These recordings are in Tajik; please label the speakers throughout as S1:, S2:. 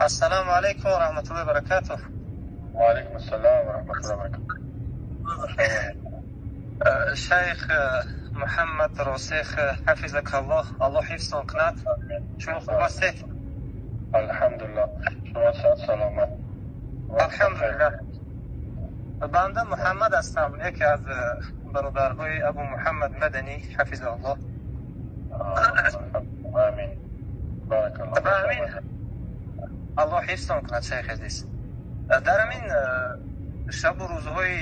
S1: Ассалому алайкум ва раҳматуллоҳи ва баракатуҳ.
S2: Ва алайкум ассалом ва раҳматуллоҳи ва баракатуҳ.
S1: Шайх Муҳаммад Росих, ҳафизакаллоҳ, Аллоҳ ҳифзтон кунад. Шумо хуб ҳастед?
S2: Алҳамдулиллоҳ. Шумо саҳат саломат?
S1: Алҳамдулиллоҳ. Банда Муҳаммад ҳастам, яке аз бародарҳои Абу Муҳаммад Маданӣ, ҳафизаҳуллоҳ.
S2: Амин. Баракаллоҳ.
S1: Ба ҳамин Аллоҳ ҳифзтон кунад, шайх азиз. Дар ҳамин шабу рӯзҳои,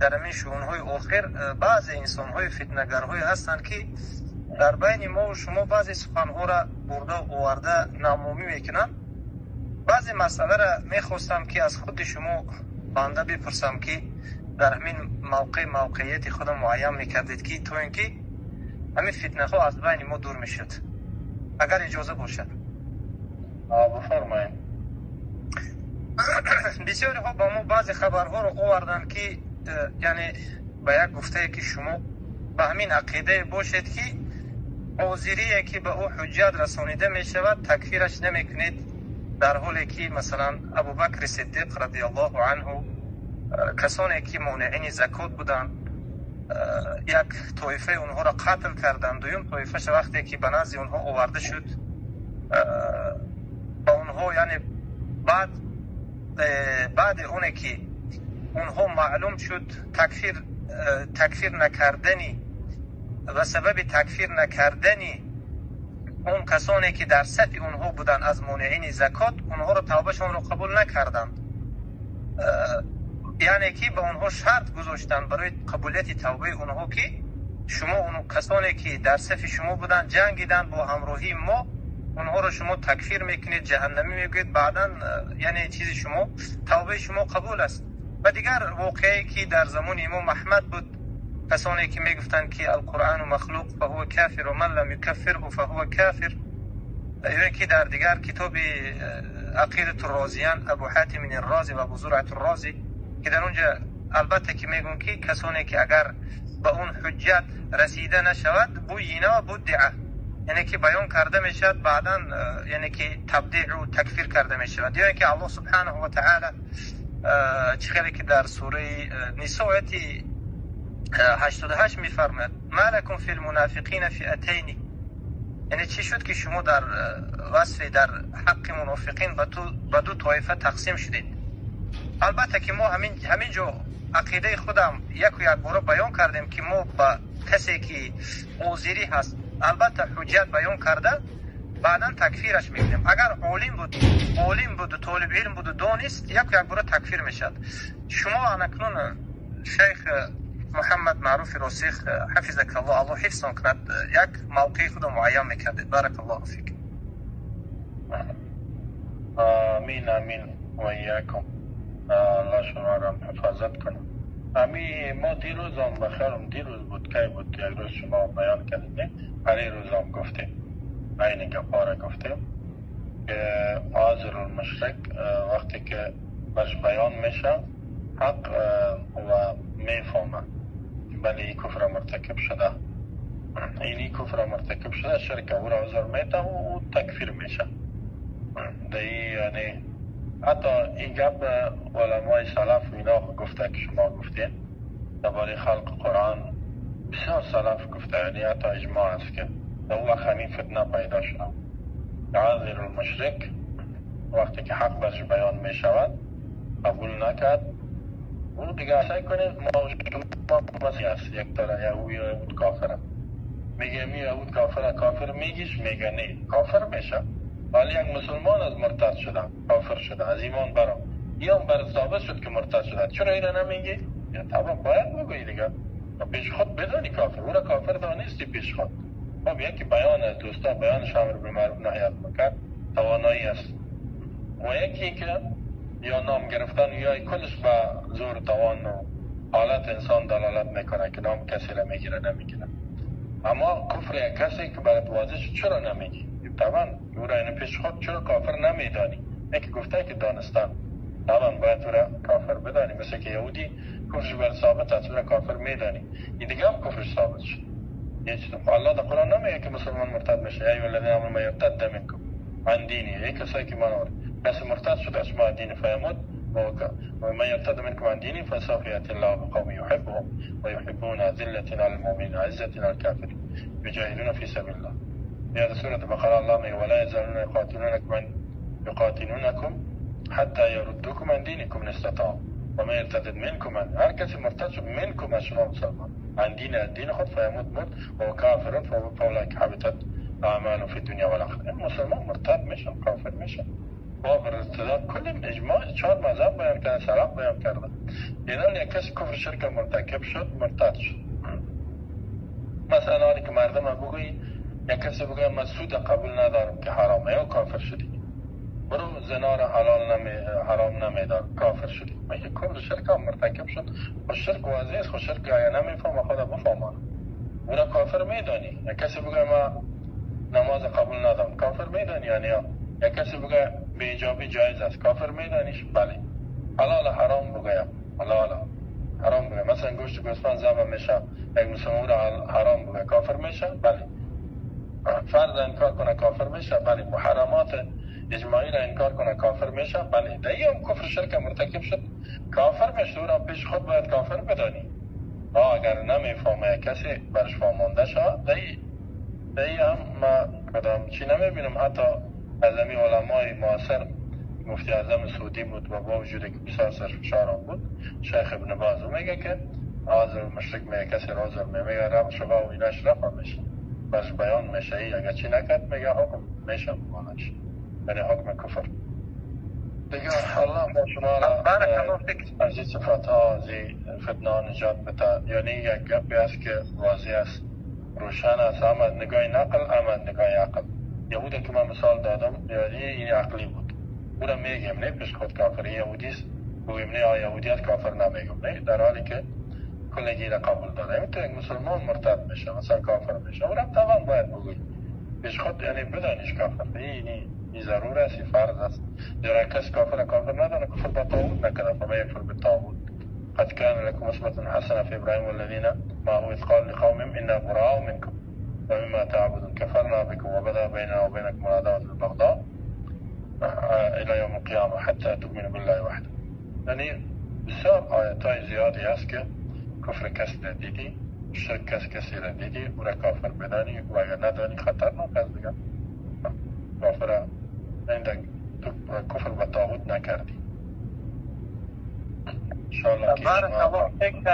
S1: дар ҳамин шуъунҳои охир, баъзе инсонҳои фитнагарҳое ҳастанд, ки дар байни мо ва шумо баъзе суханҳоро бурда оварда намомӣ мекунанд. Баъзе масъаларо мехостам, ки аз худи шумо банда бипурсам, ки дар ҳамин мавқеъ мавқеияти худро муайян мекардед, ки то ин ки ҳамин фитнаҳо аз байни мо дур мешуд, агар иҷоза бошад.
S2: Бифармоед.
S1: Бисёриҳо ба мо баъзе хабарҳоро оварданд, ки яъне ба як гуфтае, ки шумо ба ҳамин ақидае бошед, ки ҳозирие, ки ба ӯ ҳуҷҷат расонида мешавад, такфираш намекунед, дар ҳоле ки масалан Абубакри Сиддиқ радиаллоҳу анҳу, касоне ки монеини закот буданд, як тоифаи онҳоро қатл карданд, дуюм тоифаша вақте ки ба назди онҳо оварда шуд, ба онҳо, яъне баъди оне ки онҳо маълум шуд такфир накардани ва сабаби такфир накардани он касоне ки дар сафи онҳо буданд аз монеини закот, онҳоро тавбашонро қабул накарданд, яъне ки ба онҳо шарт гузоштанд барои қабулияти тавбаи онҳо, ки шумо он касоне ки дар сафи шумо буданд, ҷангиданд бо ҳамроҳии мо, онҳоро шумо такфир мекунед, ҷаҳаннамӣ мегӯед, баъдан яъне чизи шумо, тавбаи шумо қабул аст. Ва дигар воқеае ки дар замони имом Аҳмад буд, касоне ки мегуфтанд, ки алқуръану махлуқ фаҳува кафир ва ман лам юкаффирҳу фаҳува кафир, ё ки дар дигар китоби ақидату розиян Абу Ҳатимин Рози ва Абу Зуръату Рози, ки дар онҷа албатта ки мегӯн, ки касоне ки агар ба он ҳуҷҷат расида нашавад, буйина ва буддиа, яъне ки баён карда мешавад, баъдан яъне ки табдиъу такфир карда мешавад. Ё ки Аллоҳ субҳанаҳу ва таъала чӣ хеле ки дар сураи Нисо ояти 88 мефармояд: ма лакум фи лмунофиқина фиатайни, яъне чӣ шуд, ки шумо дар васфи дар ҳаққи мунофиқин ба ду тоифа тақсим шудед? Албатта ки мо ҳамин ҷо ақидаи худам яку якбора баён кардем, ки мо ба касе ки озирӣ ҳаст, албатта ҳуҷҷат баён карда, баъдан такфираш мекунем. Агар олим буд, олим буду толиби илм буду донист, яку якбора такфир мешавад. Шумо анакнун, шайх Муҳаммад Маъруфи Росих, ҳафизакаллоҳ, Аллоҳ ҳифзон кунад, як мавқеи худро муайян мекардед. Баракаллоҳу фик.
S2: Амин, амин ва иякум. Аллоҳ шуморо ҳифозат кунад. Ами мо дирӯзам, бахайрам, дирӯз буд, кай буд, як рӯз шумо баён кардем, ҳари рӯзам гуфтем, айни гапҳоро гуфтем, ки ҳозирулмушрик вақте ки барш баён мешавад ҳақ ва мефаҳмад, бале, ин куфра муртакиб шуда, ини куфра муртакиб шуда, ширка, ӯро узр метаву ӯ такфир мешавад. Яъне ҳатто ин гап уламои салаф ино гуфта, ки шумо гуфтед дар бораи халқи Қуръон, бисёр салаф гуфта, яъне ҳатто иҷмоъ аст, ки дар он вақт ҳамин фитна пайдо шуда. Ҳозирулмушрик вақте ки ҳақ барш баён мешавад, қабул накард, ӯ дигар сай кунед, мо шумо аст, як тара яҳуд кофир аст, мегӯям яҳуд кофир, кофир мегиш, мега не, кофир мешавад. Вале як мусулмон аз муртад шуда, кофир шуда, аз имон баро иём бар собит шуд, ки муртад шуда, чаро инро намегӣ? Табъан бояд бигӯӣ дига, пеш худ бидонӣ кофир, ӯро кофир донисти пеш худ. Хоб, яке баён аст, дӯстон, баёнаш амр ба маъруф наҳй аз мункар тавоноӣ аст, ва яке ки ё ном гирифтан ё кулш ба зӯр тавон ҳолат инсон далолат мекунад, ки ном касеро мегира, намегира. Аммо куфр як касе ки барат возеҳ шуд, чаро намегӣ? Табъан ӯро ин пеш худ чаро кофир намедонӣ? Яке гуфта, ки донистан, табъан бояд ӯро кофир бидонӣ, мисли ки яҳудӣ куфрш бар собит аст, ӯро кофир медонӣ, ин дига ҳам куфрш собит шуд. Аллоҳ дар Қуръон намегӯяд, ки мусулмон муртад мешавад. Я айюҳаллазина аману ман яртадда минкум. عن دينه. ای کسایی که ایمان آورد، کسی مرتد شد از شما دین فیموت و من يرتد منكم عن دينه فسوف يأتي الله بقوم يحبهم ويحبون أذلة على المؤمنين عزة على الكافرين يجاهدون في سبيل الله. في هذا سورة البقرة الله میگه ولا يزالون يقاتلونكم حتى يردوكم عن دينكم إن استطاعوا ومن يرتد منكم عن، هر کسی مرتد شد منكم از شما مسلمان عن دین دین خود فیموت مرد وهو کافر فاولئک حبطت اعمالهم في الدنيا والآخرة. مسلمان مرتد میشن، کافر میشن. باب ارتداد کل اجماع چهار مذهب بیان کردن، سلف بیان کردن. یعنی یک کسی کفر شرک مرتکب شد، مرتد شد. مثلا حالی که مردم بگویی یک کسی بگوید من سود قبول ندارم که حرامه، یا کافر شدی. برو زنا را حلال نمی حرام نمیدار، کافر شدی. من یک کفر شرک هم مرتکب شد. خو شرک واضح است، خو شرک اگه نمیفهم خدا بفهمان، او را کافر میدانی. یک کسی بگوید من نماز قبول ندارم، کافر میدانی. یعنی یک کسی بگه بی‌حجابی جایز است، کافر میدانیش؟ بله. حلال حرام بگویم، حلال حرام بگه، مثلا گوشت گوسفند ذبح میشه، یک مسلمان را حرام بگه، کافر میشه؟ بله. فرض انکار کنه کافر میشه؟ بله. محرمات اجماعی را انکار کنه کافر میشه؟ بله. در هم کفر شرک مرتکب شد کافر میشه. او را پیش خود باید کافر بدانی. اگر نمیفهمه کسی برش فهمانده شد، دی هم ما کدام چی نمیبینم. حتی از امی علمای معاصر مفتی اعظم سعودی بود و با وجود که بسیار سرفشار هم بود، شیخ ابن باز میگه که آزر مشرک میگه، کسی رازر میگه رفع شبه و ایناش رفع میشه، برش بیان میشه. اگر چی نکرد میگه حکم میشه بالش، یعنی حکم کفر دیگه. الله با شما را از این صفت ها، از این فتنه نجات بده. یعنی یک گپی است که واضح است، روشن است، هم از نگاه نقل هم از نگاه عقل. یهود که من مثال دادم یعنی این عقلی بود، او را میگم نه پیش خود کافر یهودی است، بگویم نه یهودی است کافر نمیگم، نه، در حالی که کلگی را قبول داره. تو یک مسلمان مرتد میشه، مثلا کافر میشه، او را طبعا باید بگویی پیش خود، یعنی بدانیش کافر. این ضرور است، این فرض است. زیرا کس کافر کافر ندانه، کفر با طاغوت نکنه. فمن یکفر بالطاغوت قد كان لكم أسوة حسنة في إبراهيم والذين معه إذ قالوا لقومهم إنا براء منكم ومما تعبدون كفرنا بكم وبدا بيننا وبينكم العداوة والبغضاء إلى يوم القيامة حتى تؤمنوا بالله وحده. یعنی بسیار آیت زیادی هست که کفر کس را دیدی، شرک کس کسی را دیدی، او را کافر بدانی و اگر ندانی خطرناک است دیگه. کافر تو کفر به طاغوت نکردی. انشاءالله که
S1: بارک الله فیک.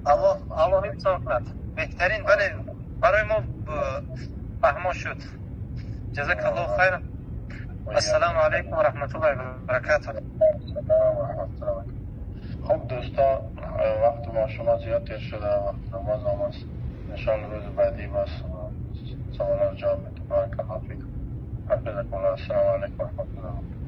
S1: الله حفظ کند. بهترین، بله، برای ما فهما شد. جزاک الله خیرا. السلام علیکم و رحمت الله و برکاته.
S2: سلام و رحمت الله. خب دوستا، وقت ما شما زیاد تیر شده، وقت نماز هم است. انشاءالله روز بعدی باز سوالا رو جواب میدیم. بارک الله فیکم. حفظکم الله. السلام علیکم و رحمت الله.